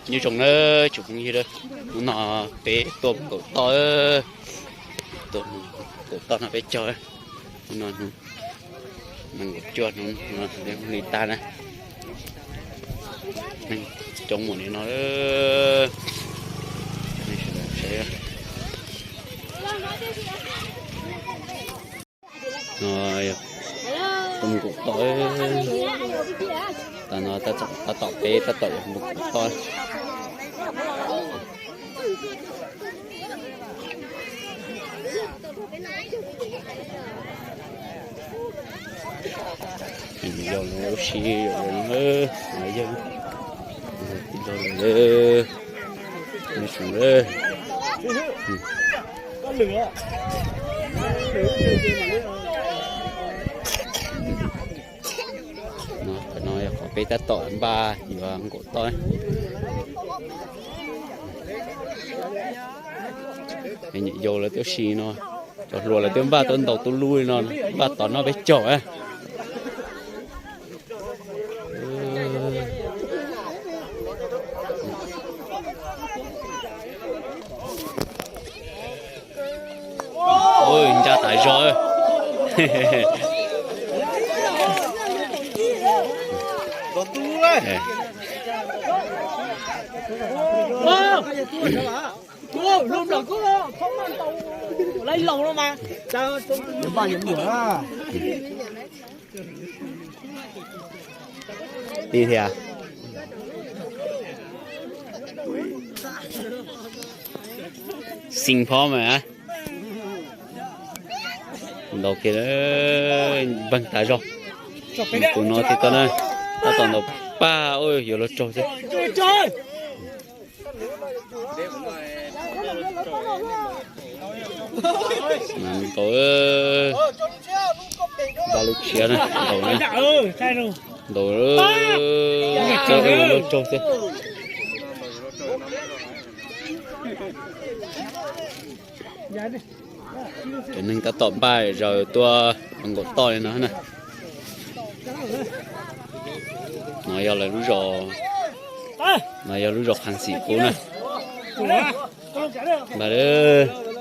Nyob zoo na tsoom phooj ywg, hnub no peb tuaj mus nkaum toj, tuaj mus nkaum toj no peb caug, hnub no hnub nees nkaum cuaj, hnub no li tag na, neeg coob mus li no. Tuaj mus nkaum toj, tas no tab tom peb tab tom yuav mus nkaum toj. Yog lub sij hawm yog tij laug lawm, nyob zoo lawm. Qhov no yog qhov peb tab tom npaj yuav nkaum toj. Nyuam yaus lawv twb si no, cov hluas lawv twb npaj tuaj ntaus tuj lub li no, npaj tom no peb caug. Ncaj tas zog. Li thiab. Xis phob mas ntaus kiag, npeeg tas zog. Tus no thiaj tau na, tab tom ntaus paj, yuav luag raug thiab. Ntaus, npaj lub tshiab na, ntaus na, ntaus, yuav luag raug thiab. Cov neeg tab tom npaj zaws tuaj nkaum toj li no na. No yog lawv lub zos, no yog lub zos Qhas Xim Kub na. Npaj,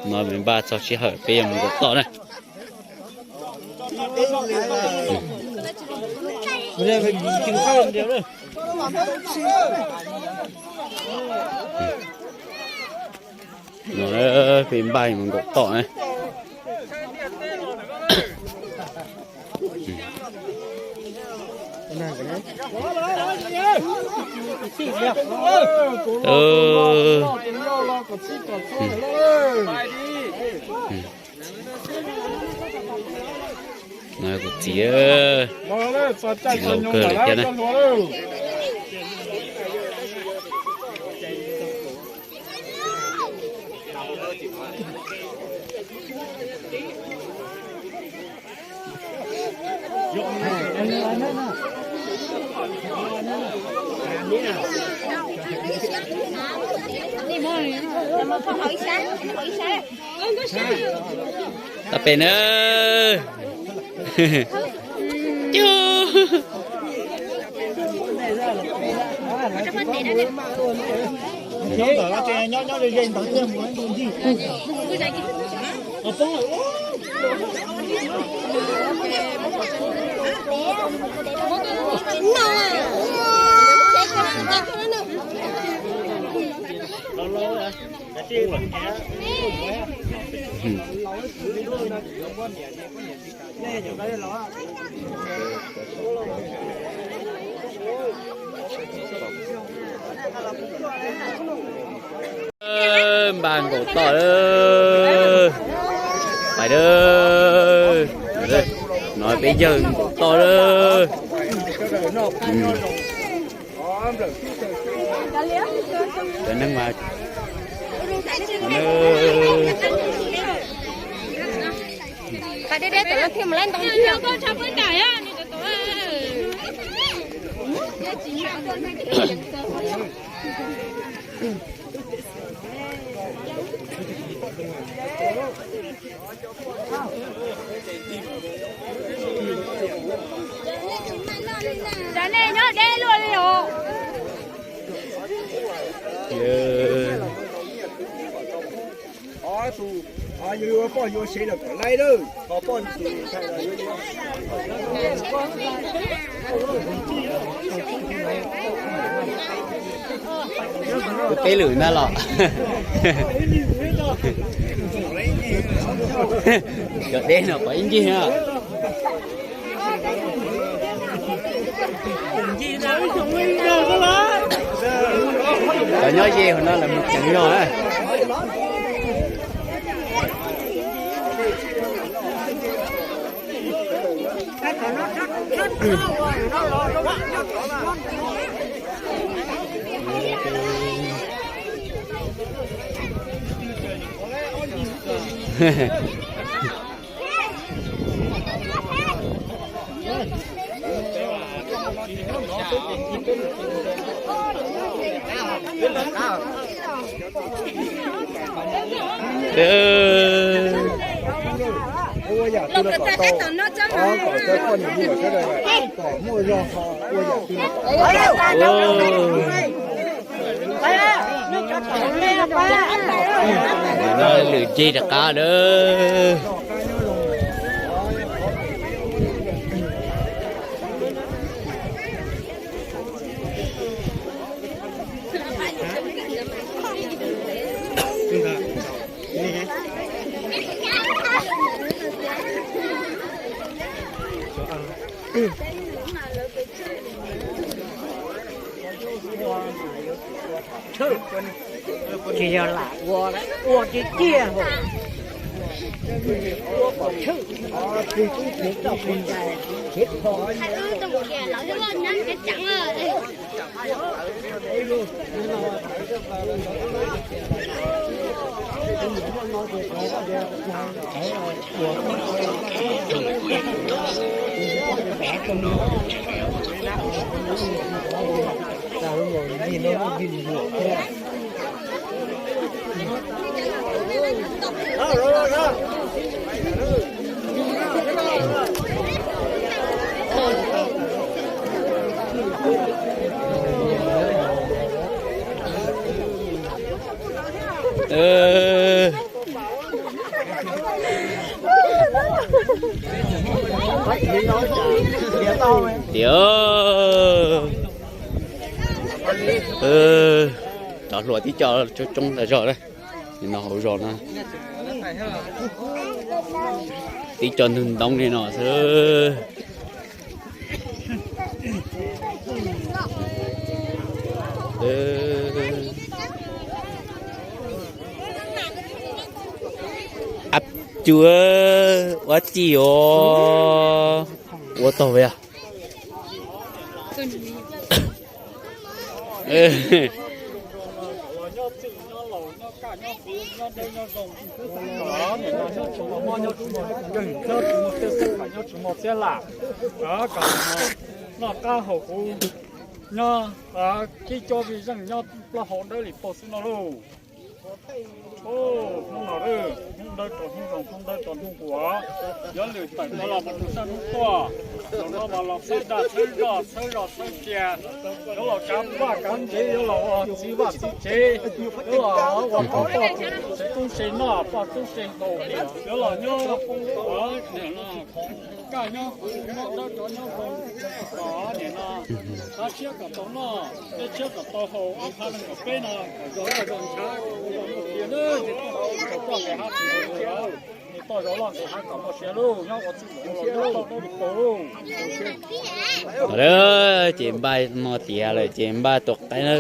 no npaj txog sij hawm peb yuav mus nkaum toj na. No peb npaj mus nkaum toj na. No kuv txiv, txiv laus kawg li thiab na. Tab pem na. Npaj nkaum toj lawm. Pais lawm. No peb yawg nkaum toj lawm. Cov neeg mas Nyob deb luaj li os. Tus, tus yuav poj yuav sev los kom laib lawm, ho poj tus ua peb lwm ntag los. Cov deb no pom ib ncig na. Cov nyob ze hauv no lawv mus ceev zog na. Ua yam twg los kom tau, kom cov poj niam me nyuam sawv daws kom muaj zog ho ua yam twg los kom tau. Lwm ceg rov qab lawm. Tsis yog lam ua, ua tiag tiag. Ua kom tshwj, tsis tau pes ntais, khiav kho. Tiag, cov hluas tib co coob coob tas zog lawm no hauv zos no. Tib co ntug ntoo li no xwb. Ab, cuab ua ci os. Ua taug yog. Noj qab haus huv, nyob kib cov vij zeej nyob plaub hau dawb li paug xwb no lauj. Hnub no, hnub ntawd rau hnub zoo, hnub ntawd rau hnub puas, yuav lwm tawm no los mus rau sab hnub tuaj, zaum no mas los txhawb dag txhawb zog txhawb zog txhawb sia, yuav los kav vaj kav tsev, yuav los ua txiv vaj txiv tsev, yuav los ua poj tub se noj poj tub se haus, yuav los nyob poob ua niam no, kaj nyob kuv nyob dawb rov nyob zoo, kom niam no, qab tshiab kom tau noj, dej tshiab kom tau haus, ob phav nees nkaum peb no kom zog loj zog ntshav, kom tau noj sia na, kom toj nqis hab tsis tau sia, toj zog loj nqis hab kom tau sia lauj, nyob ua txwj ua los nyob tau dawb li paug lauj. Ces npaj no tiav lawm ces npaj tua qaib na.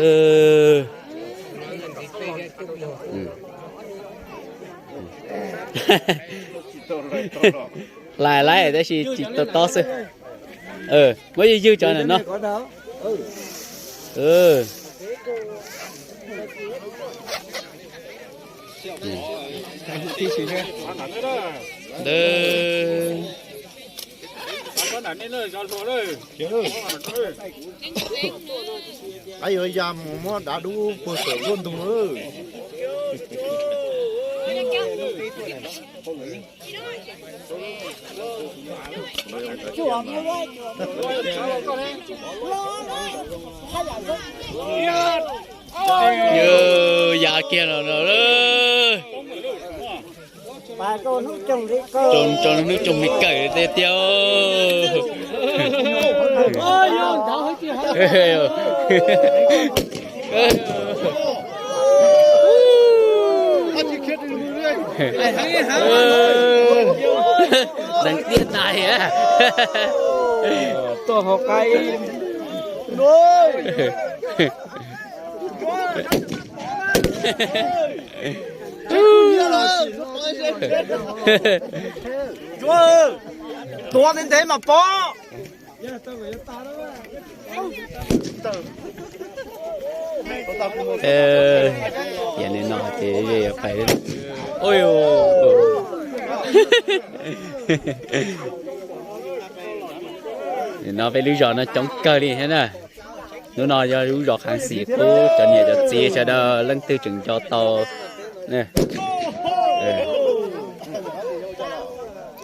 Hlais lawm tab sis tsis tau tob xwb. Muab ywg ywg cov ntawm no. Yuav ya mus muab dav dub puag saum nruab ntug lawm. Ya kiag los no. Rau hnub coog li kawg tiag tiag. Deev tiag tais. Tuaj hauv qab ib. Tuav ntev ntev mas pom. Tias li no ces pais. Nim no peb lub zos no coob kawg li thiab na. Hnub no yog lub zos Khaj Xim qub, cov niam cov txiv sawv daws leej twg tseem nco tau.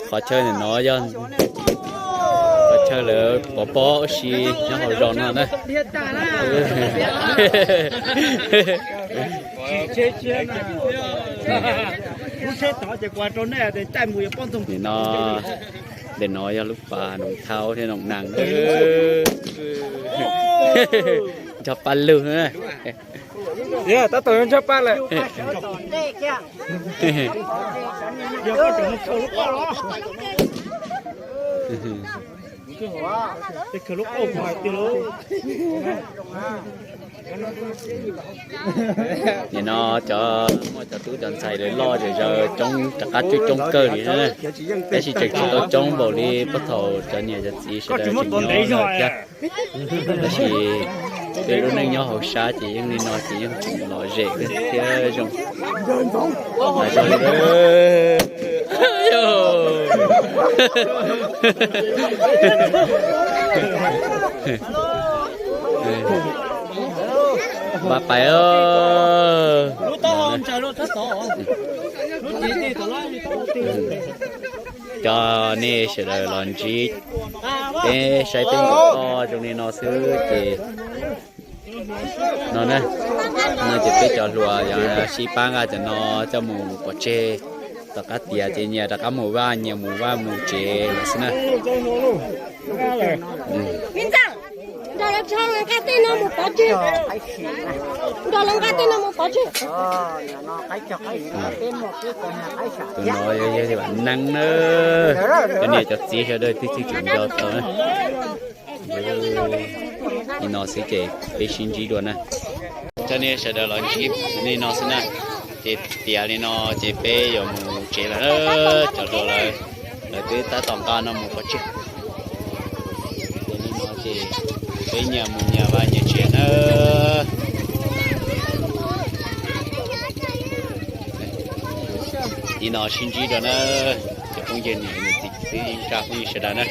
Qhov chaw no yog qhov chaw lawv pov pob ua si nyob hauv zos no na. Nim no ntawm no yog lub pas Noom Thau thiab Noom Nees. Nrog Paj Lug na. Tab tom nrog Paj lawm. Nim no cov muaj cov tub cov ntxhais lawv loj zom zaws coob rov qab coob coob kawg li na. Tab sis tseem tsis tau coob npaum li puag thaum cov niam cov txiv sawv daws tseem nyob no thiab. Tab sis peb lub neej nyob hauv sab ces yeej li no ces yeej tseem lom zem thiab zoo. Pab pais. Cov nej sawv daws los ntsib peb saib peb nkauj zoo li no xwb ces no na, no ces peb cov hluas yog sib pab nqa cov no coj mus pov tseg, tom qab tiav ces nyias rov qab mus vaj, nyias mus vaj mus tsev lawm xwb na. Nrog lawv nqa tej no mus pov tseg. Nrog lawv nqa tej no mus pov tseg. Tus no yog yawg Vam Neeb na, cov niam cov txiv sawv daws twb tsis tseem nco tau na. Li no xwb ces peb sib ntsib dua na. Cov niam sawv daws los ntsib li no xwb na. Ces tiav li no ces peb yuav mus tsev lawm na. Cov hluas lawv, lawv twb tab tom nqa no mus pov tseg. Ces li no ces peb nyias mus nyias vaj nyias tsev na. Li no sib ntsib dua na, cov phooj ywg niam txiv kwv tij neej tsa phooj ywg sawv daws na.